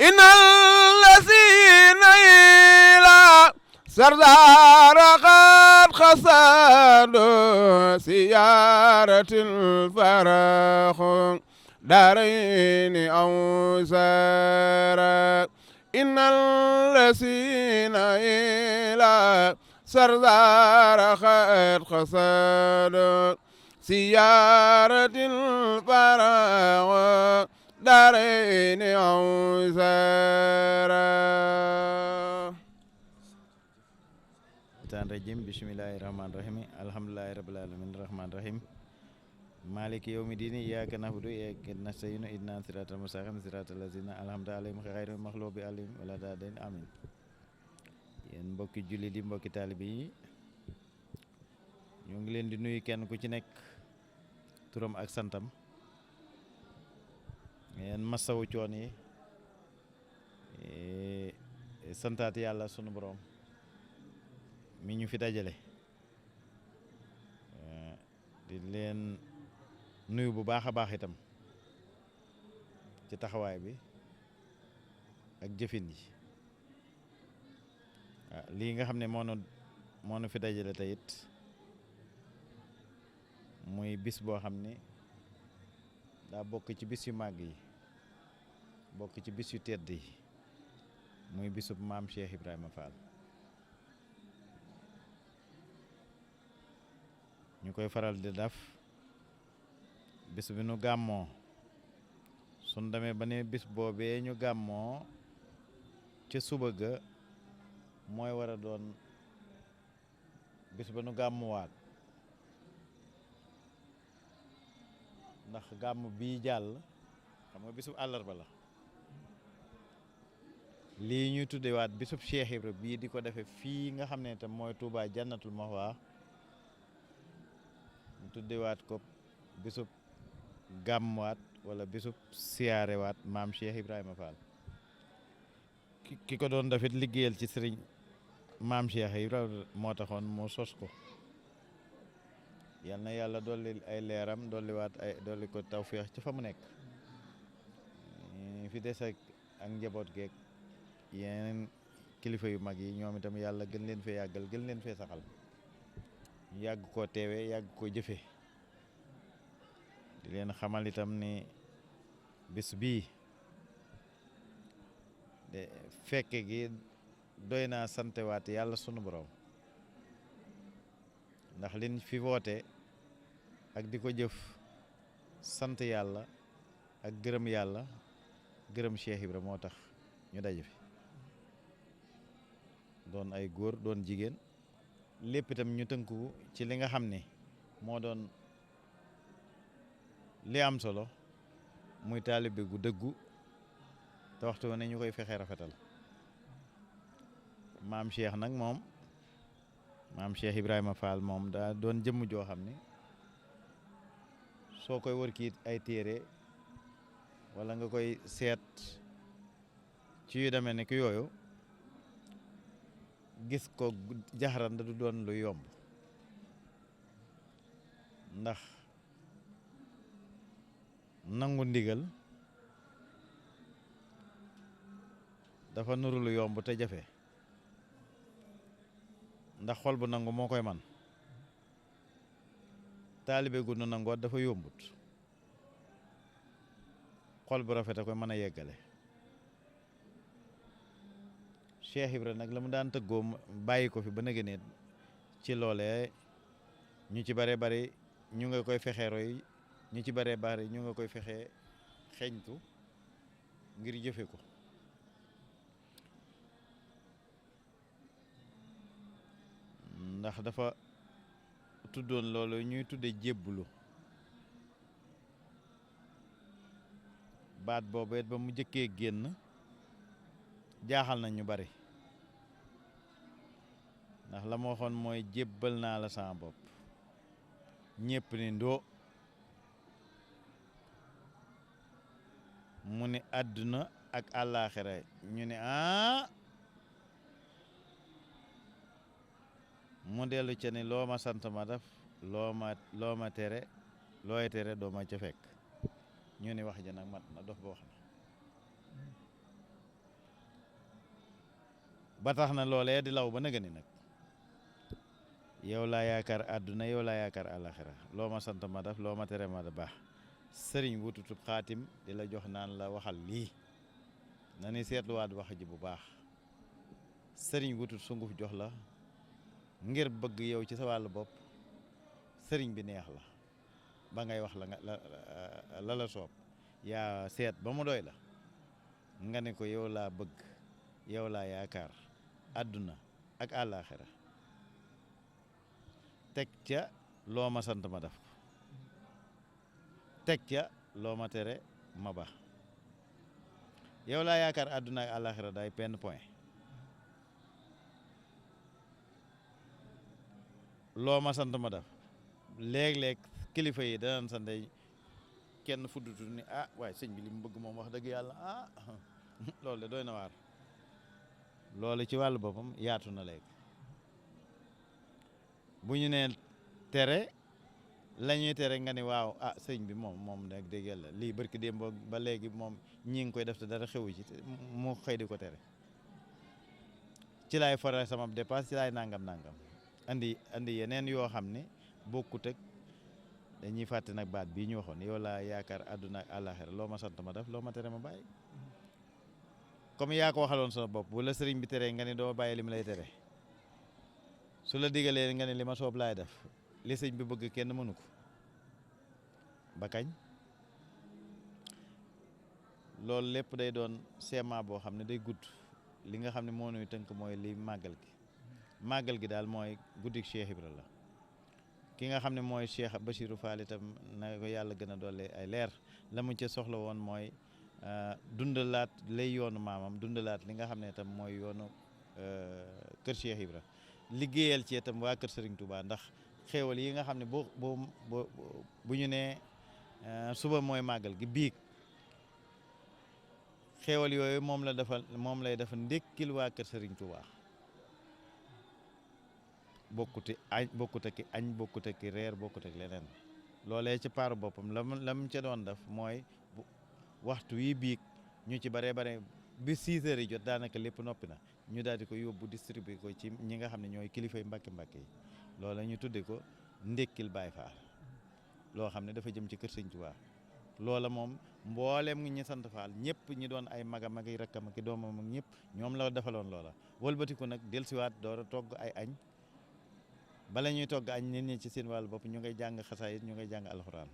إن الذين إلى سردار قد خسدوا سيارة الفرخ دارين أو سارة إن الذين إلى سردار قد خسدوا سيارة الفرخ دارين أو سارة rajim bismillahi rahmani rahim alhamdulillahi rabbil alamin rahman rahim maliki yawmi dini iyyaka na'budu wa iyyaka nasta'in ihdinas siratal mustaqim siratal ladzina an'amta alayhim ghayril maghdubi alayhim waladdallin amin. Yéen mbokki jullit yi mbokki taalibe yi ñu ngi leen di nuyu kenn ku ci nekk turam ak santam. Ngeen masawu coon yi santaat yàlla sunu borom mi ñu fi dajale di leen nuyu bu baax a baax itam ci taxawaay bi ak jëfin yi lii nga xam ne moo nu fi dajale teyit muy bis boo xam ne daa bokk ci bis yu màgg yi bokk ci bis yu tedd yi muy bisub maam Cheikh Ibrahima Fall ñu koy faral di def bis bi nu gàmmoo sun demee ba ne bis boobee ñu gàmmoo ca suba ga mooy war a doon bis ba nu gàmmuwaat ndax gàmm bii jàll xam nga bisub àllarba la lii ñuy tuddewaat bisub Cheikh Ibra bii di ko defee fii nga xam ne tam mooy Touba Jannatul Mahwa ñu tuddewaat ko bisub gàmmuwaat wala bisub siyaarewaat maam Cheikh Ibrahima Fall ki ko doon dafit liggéeyal ci sëriñ maam Cheikh Ibrahima moo taxoon moo sos ko yal na yàlla dolli ay leeram dolli ko tawféex ci fa mu nekk fi des ak njaboot geeg yeneen kilifa yu mag yi ñoom itam yàlla gën leen fee yàggal gën leen fee saxal ñu yàgg koo teewee yàgg koo jëfe di leen xamal itam ni bis bii de fekke gi doy naa santewaat yàlla sunu borom ndax liñ fi woote ak di ko jëf sant yàlla ak gërëm yàlla gërëm Cheikh Ibra moo tax ñu daje fi doon ay góor doon jigéen lépp itam ñu tënku ci li nga xam ne moo doon li am solo muy taalibe gu dëggu te waxtu ne ñu koy fexee rafetal maam Cheikh nag moom maam Cheikh Ibrahima Fall moom daa doon jëmm joo xam ne soo koy wër kiit ay téere wala nga koy seet ci yu demee ne ki yooyu gis ko jaxaran da du doon lu yomb ndax nangu ndigal dafa nuru lu yomb te jafe ndax xol bu nangu moo koy man taalibe gu nu nangoo dafa yombut xol bu rafet a koy mën a yeggale Cheikh Ibra nag la mu daan tëggoo bàyyi ko fi ba nëgëneet ci loolee ñu ci bare bari ñu nga koy fexe roy ñu ci bare bari ñu nga koy fexe xeeñtu ngir jëfe ko ndax dafa tuddoon loolu ñuy tudde jébbulu baat boobu it ba mu jëkkee génn jaaxal na ñu bari ndax la ma waxoon mooy jébbal naa la sama bopp ñépp ni ndoo mu ni àdduna ak àllaaxira ñu ne mu dellu ca ni loo ma sant ma def loo ma tere looy tere doo ma ca fekk ñu ni wax ja nag mat na dof ba wax na ba tax na loolee di law ba nëga ni nag yow laa yaakaar àdduna yow laa yaakaar àlaxira loo ma sant ma def loo ma tere ma da baax sëriñ wututub xaatim di la jox naan la waxal lii na ni seetluwaat wax ji bu baax sëriñ wutut sunguf jox la ngir bëgg yow ci sa wàllu bopp sëriñ bi neex la ba ngay wax la la soob yaa seet ba mu doy la nga ne ko yow laa bëgg yow laa yaakaar àdduna ak àllaaxira teg ca loo ma sant ma def ko teg ca loo ma tere ma ba yow laa yaakaar àdduna ak àllaaxira day penn point loo ma sant ma def léeg-léeg kilifa yi danañ sant kenn fuddutu ni ah waaye sëñ bi li mu bëgg moom wax dëgg yàlla loolu de doy na waar loolu ci wàllu boppam yaatu na léegi bu ñu nee tere la ñuy tere nga ni waaw sëñ bi moom nag dégg yàlla lii barki démb ba léegi moom ñi ngi koy def te dara xewu ci mu xëy di ko tere ci laay faral sama dépasse ci laay nangam andi yeneen yoo xam ne bokkut ak dañuy fàtte nag baat bii ñu waxoon yow laa yaakaar àdduna ak àllaaxira loo ma sant ma def loo ma tere ma bàyyi comme yaa ko waxaloon sa bopp bu la sëriñ bi teree nga ne doo bàyyi li mu lay tere su la digalee nga ne li ma soob laay def li sëñ bi bëgg kenn mënu ko ba kañ loolu lépp day doon seema boo xam ne day gudd li nga xam ne moo nuy tënk mooy li màggal gi daal mooy guddik Cheikh Ibra la ki nga xam ne mooy Cheikh Bachirou Fall itam na ko yàlla gën a dolli ay leer la mu ca soxla woon mooy dundalaat lay yoonu maamam dundalaat li nga xam ne itam mooy yoonu kër Cheikh Ibra liggéeyal ci itam waa kër Serigne Touba ndax xéewal yi nga xam ne bu ñu nee suba mooy màggal gi biig xéewal yooyu moom lay defal ndékkil waa kër Serigne Touba bokkute ki añ bokkute ki reer bokkute ki leneen loolee ci paaru boppam la mu ca doon def mooy waxtu wi biig ñu ci bare bi 6 heures yi jot daanaka lépp noppi na ñu daal di ko yóbbu distribuer ko ci ñi nga xam ne ñooy kilifay mbàkke yi loola ñu tudde ko ndékkil Baay Faal loo xam ne dafa jëm ci kër Sëñ Tuubaa loola moom mbooleem ñi sant Faal ñëpp ñi doon ay magam ak rakkam ak doomam ak ñëpp ñoom la defaloon loola wëlbatiku nag dellusiwaat door a togg ay añ bala ñuy togg añ nit ñi ci seen wàllu bopp ñu ngay jàng xasaayit ñu ngay jàng alxuraan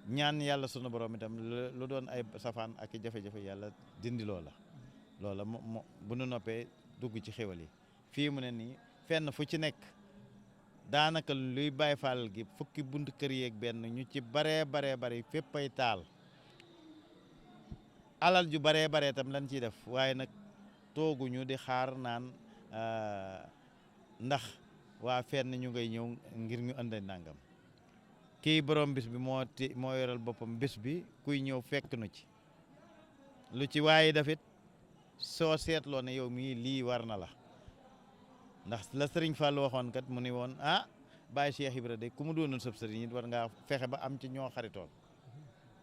ñaan yàlla sunu borom itam lu doon ay safaan ak i jafe-jafe yàlla dindi loola bu nu noppee dugg ci xéwal yi fii mu ne nii fenn fu ci nekk daanaka luy Baay Faal gi fukki bunt kër yeeg benn ñu ci baree fépp ay taal alal ju baree itam lan ciy def waaye nag tooguñu di xaar naan ndax waa fenn ñu ngay ñëw ngir ñu andi nangam kii borom bis bi moo yoral boppam bis bi kuy ñëw fekk nu ci lu ci waaye dafit soo seetloo ne yow mii lii war na la ndax la sëriñ Fall waxoon kat mu ni woon Baye Cheikh Ibra de ku mu doonul sëb sëriñ it war ngaa fexe ba am ci ñoo xaritoon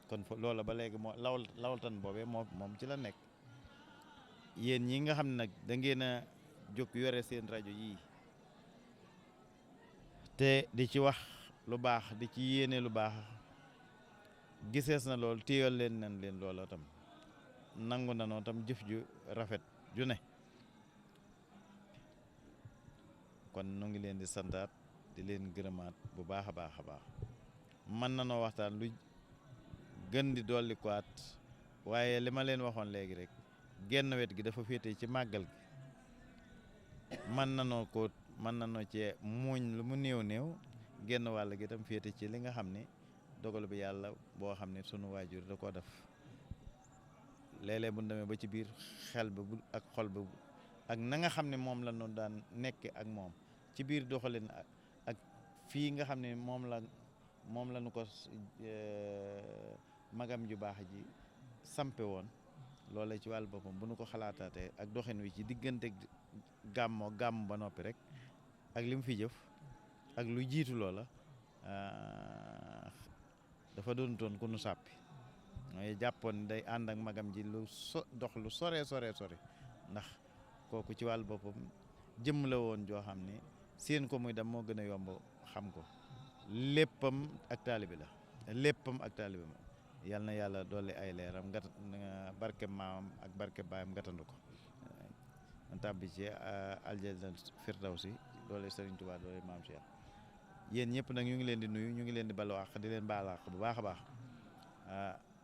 kon loola ba léegi moo lawaltan boobee moom ci la nekk yéen ñi nga xam ne nag da ngeen a jóg yore seen rajo yii te di ci wax lu baax di ci yéene lu baax gisees na lool téyal leen loola tam nangu na noonu tam jëf ju rafet ju ne kon nu ngi leen di santaat di leen gërëmaat bu baax a baax mën na noo waxtaan lu gën di dolli kuwaat waaye li ma leen waxoon léegi rek genn wet gi dafa féete ci màggal gi mën na noo cee muuñ lu mu néew genn wàll gi tam féete ci li nga xam ne dogal bi yàlla boo xam ne sunu waajur da koo def léeg-léeg bu demee ba ci biir xel ba ak xol ba ak na nga xam ne moom la ñu daan nekke ak moom ci biir doxalin ak fii nga xam ne moom la nu ko magam ju baax ji sampe woon loolee ci wàllu boppam bu nu ko xalaataatee ak doxin wi ci diggante gàmm ba noppi rek ak li mu fi jëf ak lu jiitu loola dafa doon toon ku nu sàppi mooy jàppoon day ànd ak magam ji dox lu sore ndax kooku ci wàllu boppam jëmm la woon joo xam ne seen ko muy dem moo gën a yomb xam ko léppam ak taalibe la léppam ak taalibe ma yal na yàlla dolli ay leeram nga barke maamam ak barke baayam ngatandu ko tàbbi ci aljanna firdawsi doole Serigne Touba doole maam Cheikh yéen ñëpp nag ñu ngi leen di nuyu ñu ngi leen di balu àq di leen baal àq bu baax a baax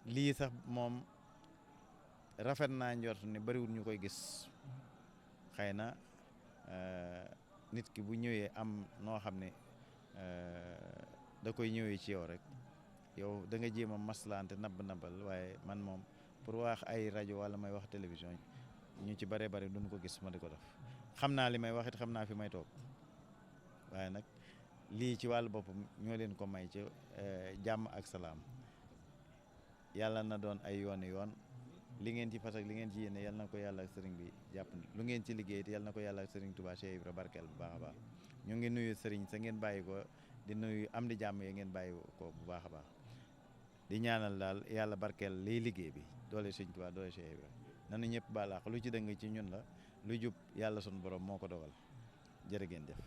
lii sax moom rafet naa njort ni bariwul ñu koy gis xëy na nit ki bu ñëwee am noo xam ne da koy ñëwee ci yow rek yow da nga jéem a maslante nabbal waaye man moom pour wax ay rajo wala may wax télévision ñu ci bare bare duñ ko gis ma di ko def xam naa li may wax it xam naa fi may toog waaye nag lii ci wàllu boppam ñoo leen ko may ci jàmm ak salaam yàlla na doon ay yoon li ngeen ci fas ak li ngeen ci yéene yal na ko yàlla ak sëriñ bi jàpp lu ngeen ci liggéey te yal na ko yàlla ak sëriñ Touba Cheikh Ibra barkeel bu baax a baax ñu ngi nuyu sëriñ sa ngeen bàyyi ko di nuyu am di jàmm ya ngeen bàyyi ko bu baax a baax di ñaanal daal yàlla barkeel liy liggéey bi doole sëriñ Touba doole Cheikh Ibra nanu ñëpp baalaax lu ci dëng ci ñun la lu jub yàlla sunu borom moo ko dogal jërë ngeen jëf